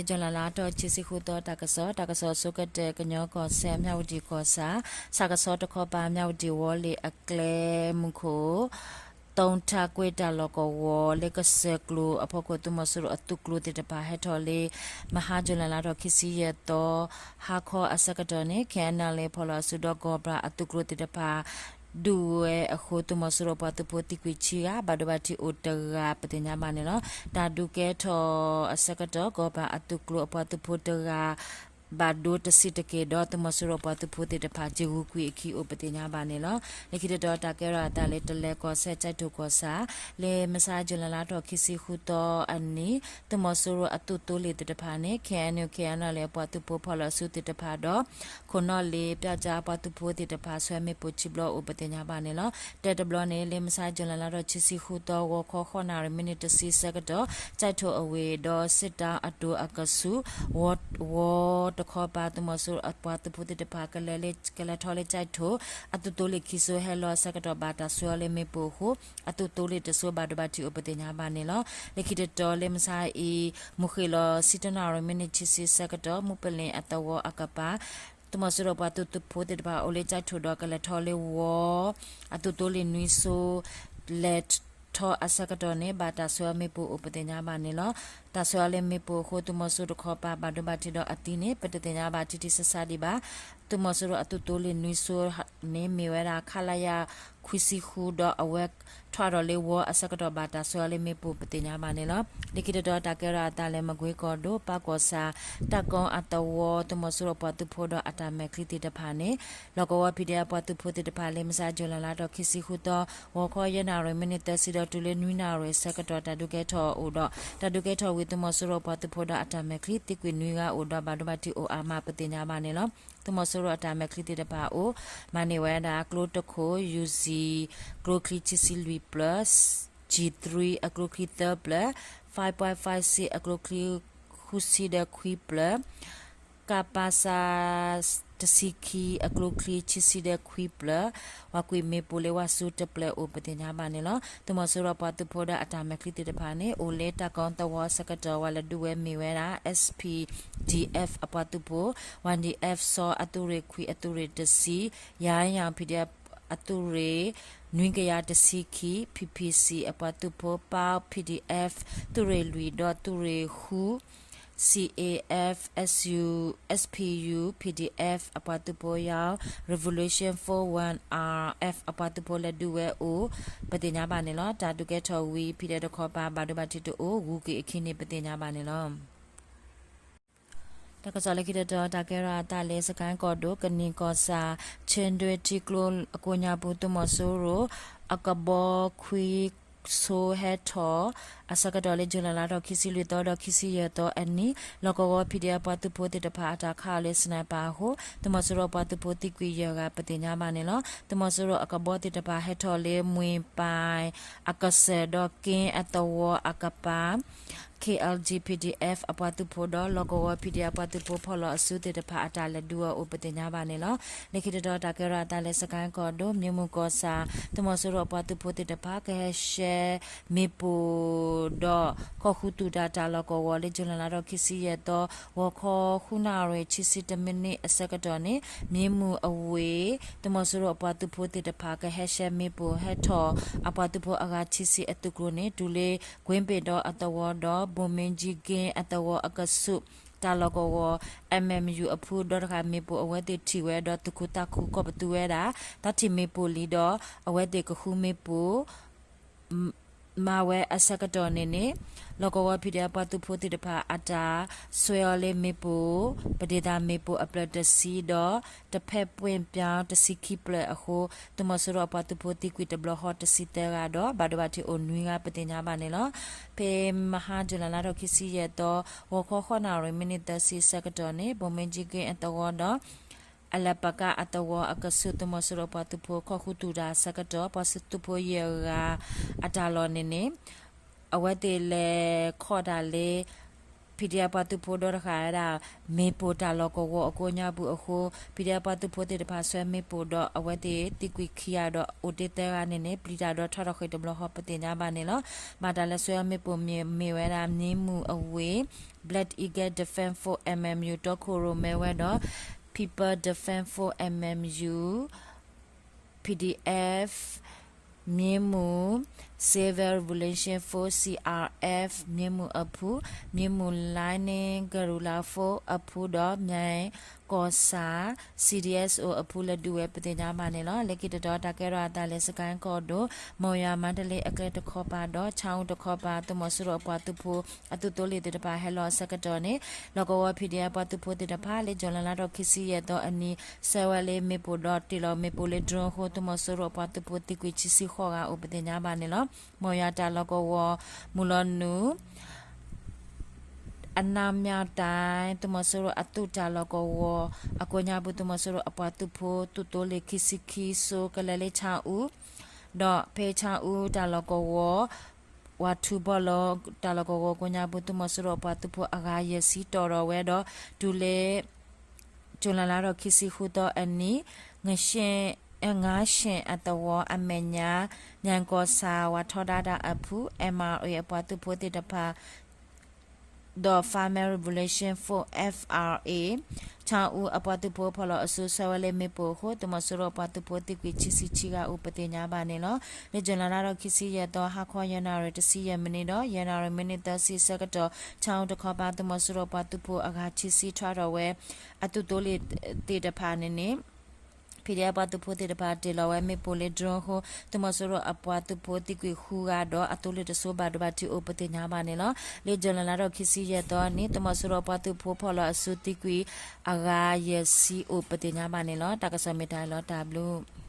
ကၠူၤလဲလါထီၣ်ခံဆံဃုသီ တၢ်ကစီၣ်, တၢ်ကစီၣ်အဆိကတၢၢ် ကညီကီၢ်စဲၣ် မၠၣ်ဝတံၣ်ကီၢ်ဆၣ်, ဆၣ်ကဆီတခီပၤ မၠၣ်ဝတံၣ်ဝီလ့ၣ်အကျဲမုၢ်ခိၣ် သုးထးကွ့တၢ်လီၢ်ကဝီၤ လၢကစၢၢ်ကျိၤအဖီခိၣ် သုးမီၤစိရိၤအသုးကျိၤသ့ၣ်တဖၣ် ဟဲထီၣ်လၢ မဟါ ကၠူၤလဲလါထီၣ်ခံဆံယဲၢ်သီ ဟါခီအဆၢကတီၢ်န့ၣ် ခဲအံၤန့ၣ်လၢ ဖီၣ်လီၤအစုဒီး ကီၢ်ပှၤအသုးကျိၤသ့ၣ်တဖၣ် ဒုးဝဲအဃိ သုးမီၤစိရိၤပှၤသုးဖိသံကွံာ်ခံဂၤ ဘၣ်ဒိဘၣ်ထံးအိၣ်တဂၤ ပသ့ၣ်ညါဘၣ်န့ၣ်လီၤ. တၢ်ဒုးကဲထီၣ်အဆၢကတီၢ် ကီၢ်ပှၤအသုးကျိၤအပှၤသုးဖိတဂၤ ဘၣ်ဒိတဆံးတက့ၢ်ဒီး သုးမီၤစိရိၤပှၤသုးဖိသ့ၣ်တဖၣ် က့ၤဂုၤကွံာ်အခံအိၣ် ပသ့ၣ်ညါဘၣ်န့ၣ်လီၤ. လၢခံတတီၤ တၢ်ကဲထီၣ်အသးလၢ တလဲၤကီၢ်စဲၣ် ကၠဲးထိၣ်ကီၢ်ဆၣ် လၢမဆါ ကၠူၤလဲလါထီၣ်ခံဆံဃုသီအနံၤ သုးမီၤစိရိၤအသုးသိလ့ၣ်သ့ၣ်တဖၣ်န့ၣ် ခဲအံၤန့ၣ် ခဲအံၤန့ၣ်လၢ ပှၤသုးဖိဖီၣ်လီၤအစုသ့ၣ်တဖၣ်ဒီး ခိၣ်နီၣ်လ့ၣ် ပျီကၠါပှၤသုးဖိသ့ၣ်တဖၣ် ဆွဲမ့ၣ်ပိၢ်ခံဘျီအိၣ် ပသ့ၣ်ညါဘၣ်န့ၣ်လီၤ. တၢ်တဘျီန့ၣ် လၢမဆါ ကၠူၤလဲလါထီၣ်ခံဆံဃုသီ ဂီၤခီဃုနၣ်ရံၣ် မံးနံးတဆံဆၢကတီၢ် ကၠဲးထိၣ်အဝ့ၢ်ဒီး စ့တၢအတိၤအကဆူး ဝီတခီပၤ သုးမီၤစိရိၤအပှၤသုးဖိသ့ၣ်တဖၣ် ကလဲၤလၢ ကလဲၤထီၣ်လၢကၠဲးထိၣ် အသုးသိလ့ၣ်ခံစိၤ ဟဲလီၤအဆၢကတီၢ် ဘၣ်တၢ်ဆွဲအီၤလၢမ့ၣ်ပိၢ်အဃိ အသုးသိလ့ၣ်တစိၤ ဘၣ်ဒိဘၣ်ထံးအိၣ် ပသ့ၣ်ညါဘၣ်န့ၣ်လီၤ. လၢခံတတီၤ လၢမဆါအံၤ မုၢ်ဃ့ၢ်လီၤ ဆံတၢနၣ်ရံၣ် မံးနံးခံဆံဆၢကတီၢ် မုၢ်ပလ့ၣ်အသဝီအကပၤ သုးမီၤစိရိၤပှၤသုးဖိသ့ၣ်တဖၣ် အိၣ်လၢကၠဲးထိၣ်ဒီး ကလဲၤထီၣ်လၢဝီ အသုးသိလ့ၣ်နွံစိၤ လဲၤထီၣ်အဆၢကတီၢ်န့ၣ် ဘၣ်တၢ်ဆွဲအီၤမ့ၣ်ပိၢ်အိၣ် ပသ့ၣ်ညါဘၣ်န့ၣ်လီၤ. တၢ်ဆွဲအီၤလၢမ့ၣ်ပိၢ်အဃိ သုးမီၤစိရိၤတခီပၤ ဘၣ်ဒိဘၣ်ထံးဒီးအသံန့ၣ် ပတသ့ၣ်ညါဘၣ်ထံထံဆးဆးဒံးဘၣ်. သုးမီၤစိရိၤအသုးသိလ့ၣ်နွံစိၤန့ၣ် မ့ၢ်ဝဲဒၣ် ခလရ ခွံဆံဃုဒီး အဝဲထီၣ်ဒီးလၢဝီအဆၢကတီၢ် ဘၣ်တၢ်ဆွဲအီၤလၢမ့ၣ်ပိၢ် ပသ့ၣ်ညါဘၣ်န့ၣ်လီၤ. လၢခံတတီၤ တၢ်ကဲထီၣ်အသးလၢ မကွ့ကီၢ်ဒိၣ် ပၢ်ကီၢ်ဆၣ် တၢ်ကိအသဝီ သုးမီၤစိရိၤပှၤသုးဖိဒီးအတၢ်မဲာ်ချံသ့ၣ်တဖၣ်န့ၣ် လီၢ်ကဝီၤ ပီၣ်ဒံၣ်အပှၤသုးဖိသ့ၣ်တဖၣ် လၢမဆါ ကၠူၤလဲလါထီၣ်ခံဆံဃုသီ ဂီၤခီယဲၢ်နၣ်ရံၣ် မံးနံးသၢဆံဒီး တုၤလၢနွံနၣ်ရံၣ်အဆၢကတီၢ် တၢ်ဒုးကဲထီၣ်အိၣ်ဒီး တၢ်ဒုးကဲထီၣ်ဝံၤ သုးမီၤစိရိၤပှၤသုးဖိဒီးအတၢ်မဲာ်ချံ သံကွံာ်နွံဂၤအိၣ်ဒီး ဘၣ်ဒိဘၣ်ထံးအိၣ်အါမး ပသ့ၣ်ညါဘၣ်န့ၣ်လီၤ. သုးမီၤစိရိၤအတၢ်မဲာ်ချံသ့ၣ်တဖၣ်အအိၣ် မၤန့ၢ်ဝဲဒၣ် ကျိတခိၣ် ယူၣ်စံၣ် ကျိချံခံဆံလွံၢ်ပျၢၤ G three အကျိချံသၢပျၢၤ five point five six အကျိချံဃုဆံဒီးခွံပျၢၤ ကပစ တဆံခံ အကျိချံခံဆံဒီးခွံပျၢၤ ပှၤကွံာ်မ့ၣ်ပိၢ်လၢဝါဆူတပျဲၢ်အိၣ် ပသ့ၣ်ညါဘၣ်န့ၣ်လီၤ. သုးမီၤစိရိၤပှၤသုးဖိဒီးအတၢ်မဲာ်ချံသ့ၣ်တဖၣ်န့ၣ် အိၣ်လၢတၢ်ကိသဝီအဆၢကတီၢ် ဝဲလဲၤဒုးဝဲမ့ၢ်ဝဲဒၣ် S P D F အပှၤသုးဖိ Y D F စီၤအသုးရ့ၣ်ခွံ အသုးရ့ၣ်တဆံ ယါယၣ် P D F အသုးရ့ၣ် နွံကယၤတဆံခံ P P C အပှၤသုးဖိ ပၢ် P D F သုးရ့ၣ်လွံၢ်ဒီးသုးရ့ၣ်ဃု C A F S U S P U P D F အပှၤသုးဖိ ယါ Revolution Force One R F အပှၤသုးဖိလဲၤဒုးဝဲအိၣ် ပသ့ၣ်ညါဘၣ်န့ၣ်လီၤ. တၢ်ဒုးကဲထီၣ်ဝံၤ ဖံးဒဲးတခီပၤ ဘၣ်ဒိဘၣ်ထံးတအိၣ် ဂုၤက့ၤအခံန့ၣ် ပသ့ၣ်ညါဘၣ်န့ၣ်လီၤ. တၢ်ကစီၣ်လၢခံတတီၤ တၢ်ကဲထီၣ်အသးလၢ စကဲၣ်ကီၢ်ဒိၣ် ကနံၣ်ကီၢ်ဆၣ် ဆၢဒွဲထံကျိအကိးညါပူၤ သုးမီၤစိရိၤ အကဘီခွံ ဆိဟဲထီၣ် အဆၢကတီၢ်လၢ ကၠူၤလဲလါထီၣ်ခံဆံလွံၢ်သီဒီးခံဆံယဲၢ်သီအနံၤ လီၢ်ကဝီၤ P D F ပှၤသုးဖိသ့ၣ်တဖၣ်အတၢ်ခးအီၤလၢ sniper အဃိ သုးမီၤစိရိၤပှၤသုးဖိသံကွံာ်ယဲၢ်ဂၤ ပသ့ၣ်ညါဘၣ်န့ၣ်လီၤ. သုးမီၤစိရိၤအကဘီသ့ၣ်တဖၣ်ဟဲထီၣ်လၢ မှံပၢၣ် အကစၢၢ်ဒီးက့အသဝီအကပၤ K L G P D F အပှၤသုးဖိဒီး လီၢ်ကဝီၤ P D F ပှၤသုးဖိဖီၣ်လီၤအစုသ့ၣ်တဖၣ်အတၢ်လဲၤဒုးအီၤအိၣ် ပသ့ၣ်ညါဘၣ်န့ၣ်လီၤ. လၢခံတတီၤ တၢ်ကဲထီၣ်အသးလၢ စကဲၣ်ကီၢ်ဒိၣ် မ့ၢ်မုၢ်ကီၢ်ဆၣ် သုးမီၤစိရိၤအပှၤသုးဖိသ့ၣ်တဖၣ် ကဟဲရှဲမ့ၣ်ပိၢ်ဒီး ကီၢ်ဃုသူၣ်တၢ်တၢ်လီၢ်ကဝီၤလၢ ကၠူၤလဲလါထီၣ်ခံဆံယဲၢ်သီ ဂီၤခီဃုနၣ်ရံၣ် ဆံဆံတမံးနံးအဆၢကတီၢ်န့ၣ် မ့ၢ်မုၢ်အဝ့ၢ် သုးမီၤစိရိၤအပှၤသုးဖိသ့ၣ်တဖၣ် ကဟဲရှဲမ့ၣ်ပိၢ် ဟဲထီၣ်အပှၤသုးဖိအဂၤဆံဆံအသုးကျိၤန့ၣ် တုၤလၢ ကွ့ပ့ၤဒီအသဝီဒီး ဘိၣ်မ့ကၠံက့အသဝီအကဆူး တၢ်လီၢ်ကဝီၤ M M U အဖုဒီတဂၤ မ့ၣ်ပိၢ်အဝဲသ့ၣ်ထံၣ်ဝဲဒီး သူၣ်ခုသးခု ကိးပသူဝဲဒၣ် သးထံၣ်မ့ၣ်ပိၢ်လံဒီး အဝဲသ့ၣ်ကဃုမ့ၣ်ပိၢ် မၤဝဲအဆၢကတီၢ်န့ၣ်န့ၣ် လီၢ်ကဝီၤ P D F ပှၤသုးဖိသ့ၣ်တဖၣ်အတၢ်ဆွဲအီၤလၢမ့ၣ်ပိၢ် ပဒ့သးမ့ၣ်ပိၢ်အဖျၢၣ်တဆံဒီး တဖဲပှ့ၢ်ပၠါတဆံခံဖျၢၣ်အဃိ သုးမီၤစိရိၤအပှၤသုးဖိသံကွံာ်တဘျီဃီတဆံသၢဂၤဒီး ဘၣ်ဒိဘၣ်ထံးအိၣ်နွံဂၤ ပသ့ၣ်ညါဘၣ်န့ၣ်လီၤ. ဖဲမဟါ ကၠူၤလဲလါထီၣ်ခံဆံယဲၢ်သီ ဂီၤခီဃုနၣ်ရံၣ် မံးနံးသၢဆံအဆၢကတီၢ်န့ၣ် ဘိၣ်မ့ကၠံက့အသဝီဒီး အလဲၤပကးအသဝီအကဆူး သုးမီၤစိရိၤပှၤသုးဖိ ကီၢ်ဃုသူၣ်တၢ်အဆၢကတီၢ် ပှၤသုးဖိယဲၢ်ဂၤအတၢ်လီၢ်န့ၣ်န့ၣ် အဝဲသ့ၣ်လဲၤခီၣ်တၢ်လၢ PDF ပှၤသုးဖိဒီတဃာ်ဝဲဒၣ် မ့ၣ်ပိၢ်တၢ်လီၢ်ကဝီၤအကိးညါပူၤအဃိ PDF ပှၤသုးဖိသ့ၣ်တဖၣ်ဆှၢမ့ၣ်ပိၢ်ဒီးအဝဲသ့ၣ်သံကွံာ်ခံဂၤဒီးအိၣ်တ့ၢ်သၢဂၤန့ၣ်န့ၣ် ပျံၤတၢ်ဒီးထီၣ်ထီၣ်ဃ့တဘျီဃီပသ့ၣ်ညါဘၣ်န့ၣ်လီၤ. ဘၣ်တၢ်လၢဆှၢမ့ၣ်ပိၢ်မ့ၢ်ဝဲဒၣ် မ့ၢ်မူၤအဝ့ၢ် Black Eagle Defense Force M M U တီခိၣ်ရိၣ်မဲဝဲဒီး People Defense Force M M U PDF မ့ၢ်မူၤ Civil Revolution Force C R F မ့ၢ်မူၤအဖု, မ့ၢ်မူၤ Lightning Guerrilla Force အဖုဒီး မၠဲၣ်ကီၢ်ဆၣ် C D S O အဖုလၢဒုးဝဲပသ့ၣ်ညါဘၣ်န့ၣ်လီၤ. လၢခံတတီၤတၢ်ကဲထီၣ်အသးလၢ စကဲၣ်ကီၢ်ဒိၣ် မီၢ်ယွၤမါတလ့အကျဲတခီပၤဒီး ဆၣ်အူတခီပၤ သုးမီၤစိရိၤအပှၤသုးဖိ အသုးသိလ့ၣ်သ့ၣ်တဖၣ်ဟဲလီၤအဆၢကတီၢ်န့ၣ် လီၢ်ကဝီၤ PDF ပှၤသုးဖိသ့ၣ်တဖၣ် လၢ July လါထီၣ်ခံဆံယဲၢ်သီအနံၤ ဆှၢဝဲလၢမ့ၣ်ပိၢ်ဒီးတ့ၢ်လီၤမ့ၣ်ပိၢ်လၢ drone အဃိ သုးမီၤစိရိၤအပှၤသုးဖိသံကွံာ်ခံဆံဃိးဂၤအိၣ်ပသ့ၣ်ညါဘၣ်န့ၣ်လီၤ. မီၢ်ယွၤတၢ်လီၢ်ကဝီၤ မုၢ်လီၤနုာ် အနၣ်မၠၣ်တၢ် သုးမီၤစိရိၤအသုးတၢ်လီၢ်ကဝီၤ အကိးညါပူၤ သုးမီၤစိရိၤအပှၤသုးဖိ သုးသိလ့ၣ်ခံဆံခံစိၤ ကလဲၤလၢဆၣ်အူ ဒီးဖဲဆၣ်အူတၢ်လီၢ်ကဝီၤ ဝၤထူဘီၣ်လီၤတၢ်လီၢ်ကဝီၤကိးညါပူၤ သုးမီၤစိရိၤအပှၤသုးဖိအဂၤယဲၢ်ဆံတီၢ်ဒီးဝဲဒီး တုၤလၢ ကၠူၤလါလါထီၣ်ခံဆံဃုသီအနံၤ ငါးရှ့ၣ်အသဝီအမဲာ်ညါ မၠဲၣ်ကီၢ်ဆၣ် ဝၤထီဒါတၢ်အဖု M R A အပှၤသုးဖိသ့ၣ်တဖၣ် ဒီး Farmer Revolution Force F R A ဆၣ်အူအပှၤသုးဖိဖီၣ်လီၤအစု ဆှၢဝဲလၢမ့ၣ်ပိၢ်အဃိ သုးမီၤစိရိၤအပှၤသုးဖိသံကွံာ်ခံဆံခံဂၤအိၣ်ပသ့ၣ်ညါဘၣ်န့ၣ်လီၤ. လၢ July လါထီၣ်ခံဆံယဲၢ်သီ ဟါခီယဲၢ်နၣ်ရံၣ်တဆံယဲၢ်မံးနံးဒီး ယဲၢ်နၣ်ရံၣ်မံးနံးသၢဆံအဆၢကတီၢ် ဆၣ်အူတခီပၤ သုးမီၤစိရိၤအပှၤသုးဖိအဂၤခံဆံ ထီၣ်ထီၣ်ဝဲ အသုးသိလ့ၣ်သ့ၣ်တဖၣ်န့ၣ်န့ၣ် PDF ပှၤသုးဖိသ့ၣ်တဖၣ်တ့ၢ်လီၤဝဲမ့ၣ်ပိၢ်လၢ drone အဃိ သုးမီၤစိရိၤအပှၤသုးဖိသံကွံာ်ဃုဂၤဒီး အသိလ့ၣ်တစိၤဘၣ်ဒိဘၣ်ထံးအိၣ်ပသ့ၣ်ညါဘၣ်န့ၣ်လီၤ. လၢ July လါထီၣ်ခံဆံယဲၢ်သီန့ၣ် သုးမီၤစိရိၤအပှၤသုးဖိဖီၣ်လီၤအစုသံကွံာ်အဂၤယဲၢ်ဆံအိၣ်ပသ့ၣ်ညါဘၣ်န့ၣ်လီၤ. တၢ်ကစီၣ်မ့ၢ်တၢ်လီၤတၢ်ဘျုး